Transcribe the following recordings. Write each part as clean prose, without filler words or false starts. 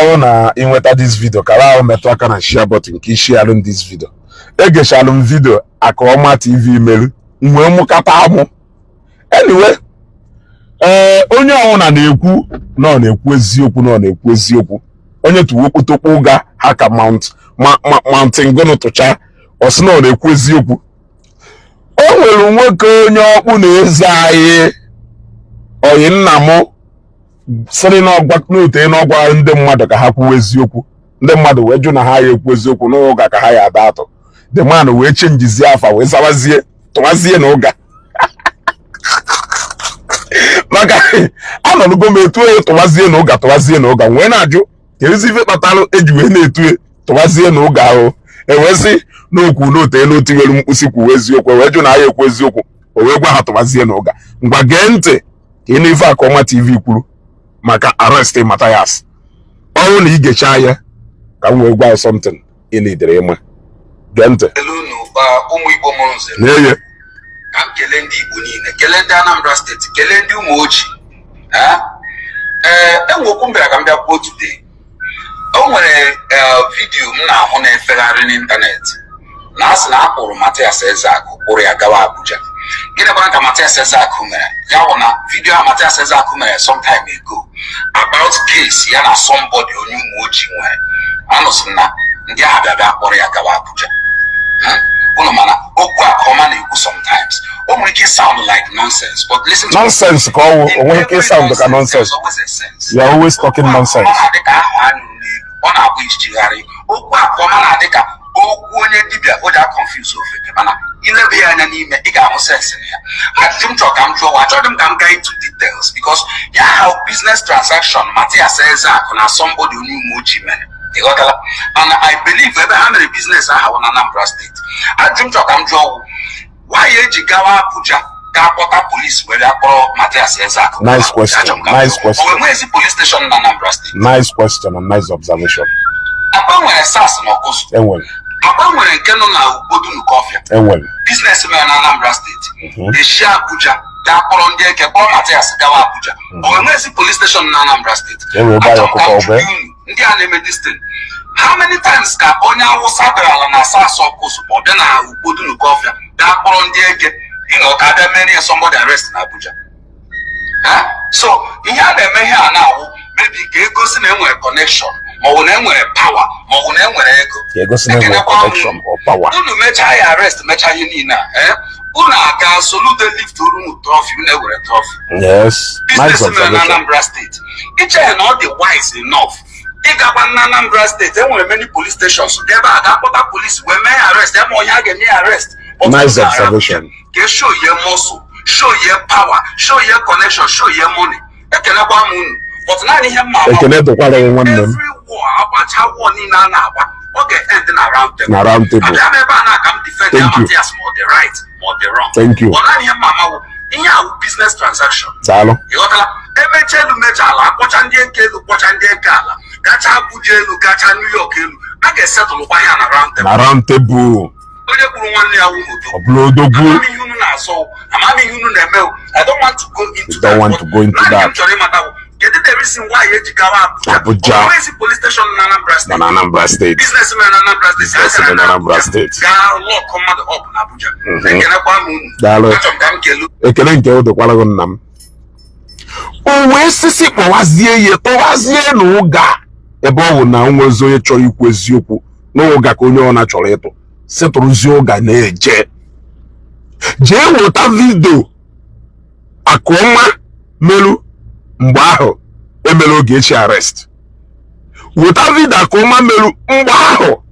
Ọ na ị nweta this video, kara ahụ metụ aka na share button ka ị share m this video. Egechalụ m video Akụọma TV meru wee mụkata amụ. Anyway, ee, onye ọbụla na-ekwu na ọ na-ekwu eziokwu, na ọ na-ekwu eziokwu. Onye tuwo okpotokpo ụga ha ka mount mountain gụnụ tụcha, ọ sị na ọ na-ekwu eziokwu. O nwere nwoke onye ọkpụ na eze anyị oyi nna m sịrị n'ote na ọgwa ndị mmadụ ka ha kwuo eziokwu. Ndị mmadụ wee jụ na ha ya ekwu eziokwu n'ụga ka ha ya ada atụ. The man wee changezie afa, wee zawazie tụwazie na ụga, maka anọlugo m etu onye tụwazie na ụga, tụwazie na ụga, wee na-ajụ kedụzi ife kpatalụ eji wee na-etu tụwazie na ụga ahụ. Ewee sị n'okwu n'ote elu tiwere mkpụsị kwuwe eziokwu, wee jụ na ya ekwu eziokwu, o wee gwa ha tụwazie na ụga. Ngwa, gee ntị ka ị na ife Akụọma TV kwuru maka arrest Mathias. Ọrụ na igecha ya ka m wee gwa something ị na-edere ịma. Gee ntị. Unu ụmụ Igbo mụrụ nze. Na-eye. Ka m kelee ndị Igbo niile, kelee ndị Anambra Steeti, kelee ndị ụmụ ojii. Ee, enwe okwu m bịara ka m bịa kwuo today. O nwere video m na-ahụ na-efegharị n'ịntanetị na a sị na a kpụrụ Mathias Ezeaku, kpụrụ ya gawa Abuja. Gịnị kwara ka Mathias Ezeaku mere? Ya bụ na video a Mathias Ezeaku mere some time ago about case ya na somebody onye ụmụ ojii nwere, anụsị na ndị agha bịa bịa kpọrọ ya gawa Abuja. Unu mana okwu Akụọma na-ekwu sometimes o nwere ike sound like nonsense, but listen to Nonsense ka ọ wụ. O nwere ike sound ka nonsense. You are always talking nonsense. Ọ na-adị ka ahụ a nụrụ n'elu, ọ na-abụ ijijigharị. Okwu Akụọma na-adị ka okwu onye dibịa o ji a-confuse ofeke, mana ilebe ya anya n'ime, ị ga-ahụ sense na ya. Ajụjụ m chọrọ ka m jụọ, achọghị m ka m gaa into details because ya how business transaction Mathias Ezeaku na somebody onye ume ojii mere, ịghọtala? And I believe ebe ha mere business ahụ na Anambra Steeti. Ajụjụ m chọrọ ka m jụọ, why eji gawa Abuja gaa kpọta police were kpọrọ Mathias Ezeaku? Nice question. Nice question. O enweghịzi police station na Anambra Steeti? Nice question and nice observation. Akpa nwere SARS na Ọkụzụ. Enwere. Akpa nwere nke nọ na Ugbodu Nukọfịa. Enwere. Business mere na Anambra Steeti, eshi Abuja gaa kpọrọ ndị eke, kpọrọ Mathias gawa Abuja. O enweghịzi police station na Anambra Steeti? Enwere ebe anyị ọkụkọ ọbẹ. Ndị a na-eme this thing, how many times ka onye Awụsa bịara ala na SARS Ọkụzụ ma ọ bịa na Ugbodu Nukọfịa gaa kpọrọ ndị eke ịnọ ka abịa mere ya somebody arrest na Abuja? So ihe a na-eme ihe a na-awụ maybe ka egosi na enwere connection, maọbụ na enwere power, maọbụ na enwere ego. Ka egosi na enwere connection or power. Unu mechaa ya arrest, mechaa ihe niile a, unu aga Soludo lift unu trophy, unu ewere trophy. Yes, nice. Business mere na observation. Anambra Steeti, icheghị na ọ dị wise enough ịgakwa na Anambra Steeti, enwere many police stations, ga ebe a ga-akpọta police wee mee ya arrest ya, ma onye a ga-eme ya arrest. Nice observation. Ka show ye muscle, show ye power, show ye connection, show ye money. Ekelekwa m unu, but naanị ihe mma Ekene dụkwara gị, nwanne m. Every war agbacha, war niile a na-agba, ọ ga-end na round table. Na round table. Abịa m ebe a na-aka m defend ya Thank you. Mathias, ma ọ dị right ma ọ dị wrong. Thank you. Ọ naanị ihe mma amawo ihe awụ business transaction. Daalụ. Ịghọtala? Emecha elu, mecha ala, akpọcha ndị eke elu, kpọcha ndị eke ala, gacha Abuja elu, gacha New York elu, a ga-esetụlụkwa ya na round table. Na round table. Onye gburu nwanne ya wụ n'udo. Ọ bụrụ odogwu. Amam ihe unu na-asọ, amam ihe unu na-eme. I don't want to go into You don't that, want but to go into naanị that. m chọrọ ịmata bụ kedu the reason why eji gawa Abuja? Abuja. O nwezi police station na Anambra Na Steeti? Anambra Steeti. Business mere na Anambra Steeti. Business mere na Anambra Steeti. Gaa lock mmadụ up na Abuja. Ekenekwa m unu. Daalụ. Achọrọ m ka m kelee. Ekele nke o dokwara gị, nna m. O wee sisi kpọwazie ya tụwazie na ụga ebe ọ bụ na onwezi onye chọrọ ikwu eziokwu n'ụga ka onye ọ na chọrọ ịtụ sịtụrụzie ụga na-eje jee weta video Akụọma merụ mgbe ahụ emere Ogechi arrest. Weta video Akụọma merụ mgbe ahụ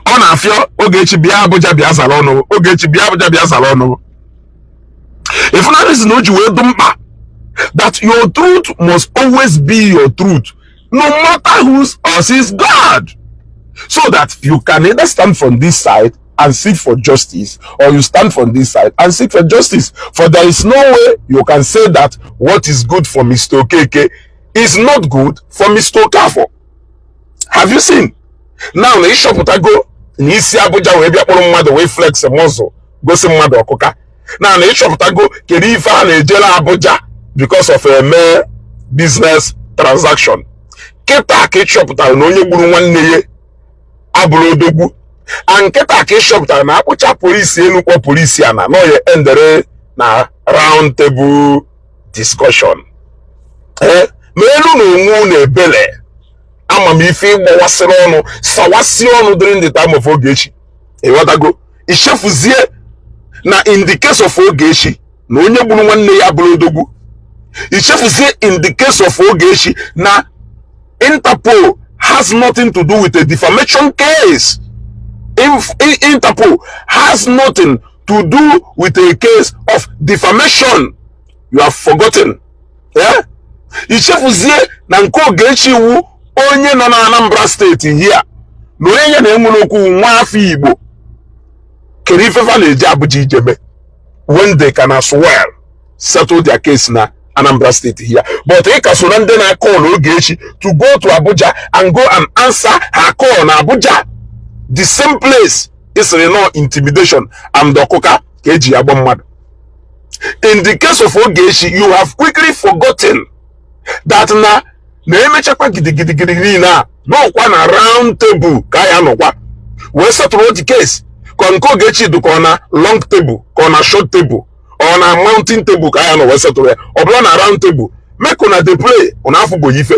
ọ na-afịọ Ogechi bịa Abuja bịa zara ọnụ, Ogechi bịa Abuja bịa zara ọnụ. Ifuna reason o ji wee dị mkpa that your truth must always be your truth, no matter whose us is God, so that you can either stand from this side and seek for justice, or you stand from this side and seek for justice. For there is no way you can say that what is good for Mr. Okeke is not good for Mr. Okafor. Have you seen now na ịchọpụtago na isi Abuja wee bịa kpọrọ mmadụ wee flex muscle gosi mmadụ ọkụka na ịchọpụtago kedu ife a na-ejere Abuja because of a mere business transaction? Kịta ka ị chọpụtara na onye gburu nwanne ya abụrụ odogwu, a nkịta ka ị chọpụtara na akpụcha polisi elu kpọ polisi ana na oye endere na round table discussion. Ee, ma elu na onwe unu ebele amamife ịgbawasịrị ọnụ, sawasị ọnụ during the time of Ogechi. Ịghọtago? Ichefuzie na in the case of Ogechi, na onye gburu nwanne ya bụrụ odogwu. Ichefuzie in the case of Ogechi na Interpol has nothing to do with a defamation case. Interpol has nothing to do with a case of defamation. You have forgotten, yeah? Ichefuzie na nke Ogechi wu onye nọ na Anambra Steeti here, na onye ya na-enwere okwu nwa afọ Igbo. Kedu ifefa na-eji Abuja ijeme when they can as well settle their case na Anambra State here? But ị ka so na ndị na-call Ogechi to go to Abuja and go and answer her call na Abuja, the same place isiri no intimidation and ọkụka ka eji agba mmadụ. In the case of Ogechi, you have quickly forgotten that na na-emechakwa gidigidigidi niile a n'ọkwa na round table ka ya nọkwa wee settle the case. Ka nke Ogechi dị ka ọ na long table, ka ọ na short table, ọ na mountain table ka ya nọ wee settle ya. Ọ bụla na round table, make una dey play, una afụgbo ife.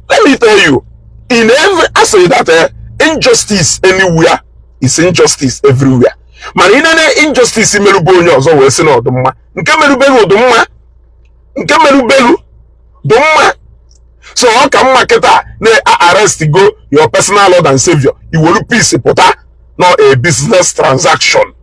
Let me tell you, in every asịrị that injustice anywhere is injustice everywhere. Mana inene injustice merube onye ọzọ wee sị na ọdụmma, nke merubelu ọdụmma, nke merubelu dị mma. So ọ ka mma kịta na-arrest go your personal Lord and Savior, iwelu peace pụta no a business transaction.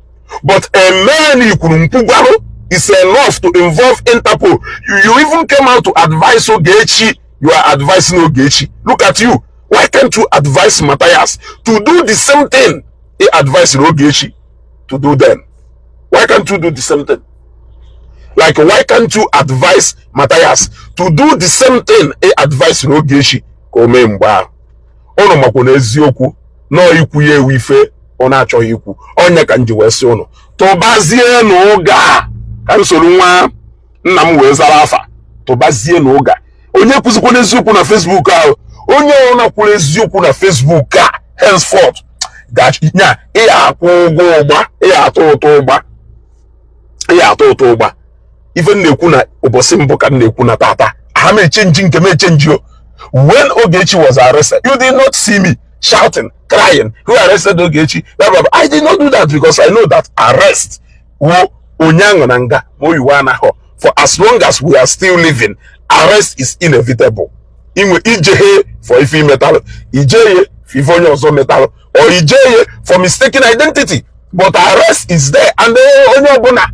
But a man ikwuru nkwugwarụ is enough to involve Interpol. You even came out to advise Ogechi. You are advising Ogechi. Look at you. Why can't you advise Matthias to do the same thing he advised Ogechi to do then? Why can't you do the same thing? Like, why can't you advise Matthias to do the same thing he advised Ogechi ka o mee mgbe ahụ? Ụnụ makwa na eziokwu nọọ ikwu ya ewu ife ọ na-achọghị ikwu. Onye ka m ji wee sị ụnụ tụbazie n'ụga ka m soro nwa nna m wee zara afa. Tụbazie n'ụga. Onye kwuzikwa n'eziokwu na Facebook ahụ, onye ọbụla kwuru eziokwu na Facebook a henceforth ga-nya ịya akwụ ụgwọ ụgba, ịya atụ ụtụ ụgba, ịya atụ ụtụ ụgba. Ife m na-ekwu na ụbọchị mbụ ka m na-ekwu na tata, ha m echenji nke m echenji o. When Ogechi was arrested, you did not see me shouting, crying, "Who arrested Ogechi?" Blah, blah, blah. I did not do that because I know that arrest wo onye aṅụ na nga ma oyiwe anaghọ. For as long as we are still living, arrest is inevitable. Inwe ijeghe for ife imetalụ, ijeghe for ife onye ọzọ metalụ, or ijeghe for mistaken identity, but arrest is there and onye ọbụla,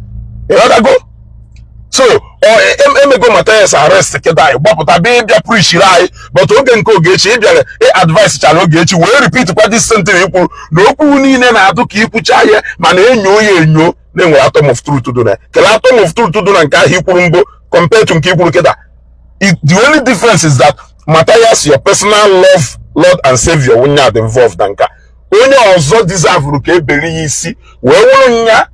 ịghọtago? So emego Matthias arrest kịta, anyị gbapụta bịa ịbịa preachiri anyị. But oge nke Ogechi, ị bịara ị advice chara Ogechi wee repeat kwa this same thing ikwuru na okwu niile na-adụ ka ikwucha ya, mana enyo ya enyo na-enwere atom of truth dị na kele. Atom of truth dị na nke ahụ ikwuru mbụ compared to nke ikwuru kịta. The only difference is that Matthias, your personal love, Lord and Savior, wunye dị involved na nke a. Onye ọzọ deserve ka eberi ya isi wee wụrụ nya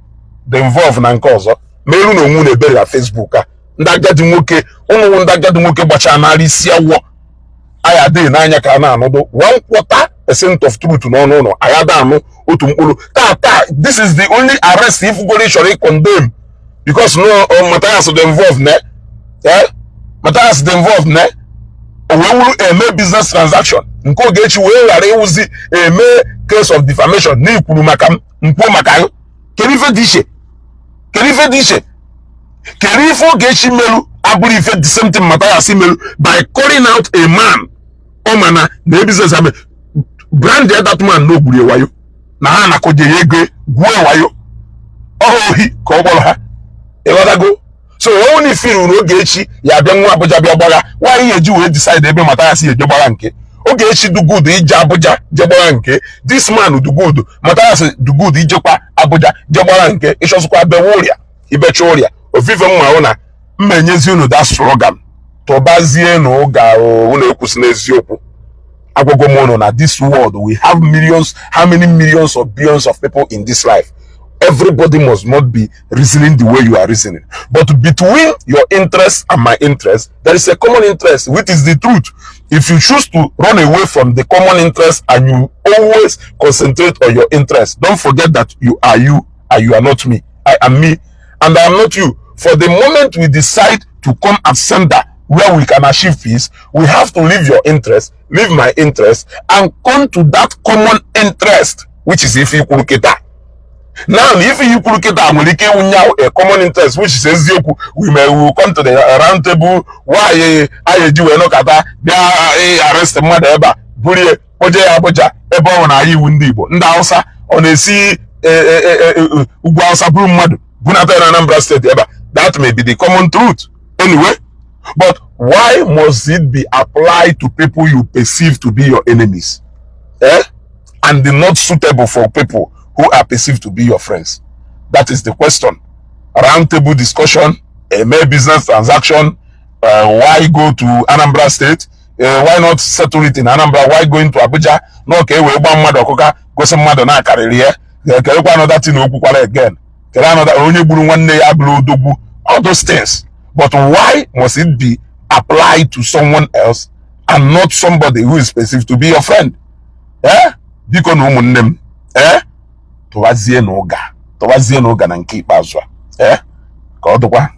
dị involved na nke ọzọ. Ma elu na onwu na ebere na Facebook a, ndị agadi nwoke ụnụ, ndị agadi nwoke gbachara narị isi awọ anyị adịghị n'anya ka a na-anọdụ 0.25% of truth n'ọnụ ụlọ anyị ada anụ otu mkpụrụ taa taa. This is the only arrest ifugoro ị chọrọ condemn because no Matthias dị involved ne, eh? Matthias dị involved ne, o wee wuru eme business transaction nke Ogechi wee ghara ịwụzi eme case of defamation na ikwuru maka m mkwuo maka gị. Kedu ife dị iche? Kedu ife dị iche? Kedu ife Ogechi meru abụrụ ife the same thing Matthias meru by calling out a man ọ ma na na business ame brand ya, that man na ogburu wayo na ha nakọje ya ego gwuo wayo ọha ohi ka ọ gbọrọ ha? Ịghọtago? So only feel na Ogechi ya abịa nwa Abuja bịa gbagha nwaanyị ya eji wee decide ebe Matthias ya eje gbagha nke Ogechi do good ije Abuja je gbagha nke this man do good, Matthias do good ijekwa Abuja je gbagha nke ịchọsịkwa bewe ụrịa ibecha ụrịa ofufe mma hụ na mma enyezi unu that slogan. Tụbazie na ụga unu ekwusi n'eziokwu. Agwago m unu na this world we have millions, how many millions of billions of people in this life. Everybody must not be reasoning the way you are reasoning, but between your interest and my interest there is a common interest, which is the truth. If you choose to run away from the common interest and you always concentrate on your interest, don't forget that you are you and you are not me. I am me and I am not you. For the moment we decide to come at center where we can achieve peace, we have to leave your interest, leave my interest, and come to that common interest, which is ife ikwuru kịta. Now, if you kwuru kịta nwere ike ịwụnye a common interest, which is eziokwu, we will come to the round table. Why anyị eji wee nọkọta bịa arrest mmadụ ebe a, burie kpoje ya Abuja, ebe ọ bụ na anyị iwu ndị Igbo, ndị Hausa ọ na-esi ugwu Hausa buru mmadụ bunata ya na Anambra Steeti ebe a? That may be the common truth anyway, but why must it be applied to people you perceive to be your enemies, eh, and not suitable for people who are perceived to be your friends? That is the question. Round table discussion, a mere business transaction. Why go to Anambra State? Why not settle it in Anambra? Why going to Abuja? No, ka e wee gbaa mmadụ ọkụka, gosi mmadụ na-akarịrị ya. Kerekwa another thing okwukwara again. Kere another onye gburu nwanne ya bụrụ odogwu. All those things. But why must it be applied to someone else and not somebody who is perceived to be your friend? Eh? Biko na ụmụnne m, eh? Tụwazie n'ụga, tụwazie n'ụga na nke ikpeazụ a, eh? Ka ọ dịkwa.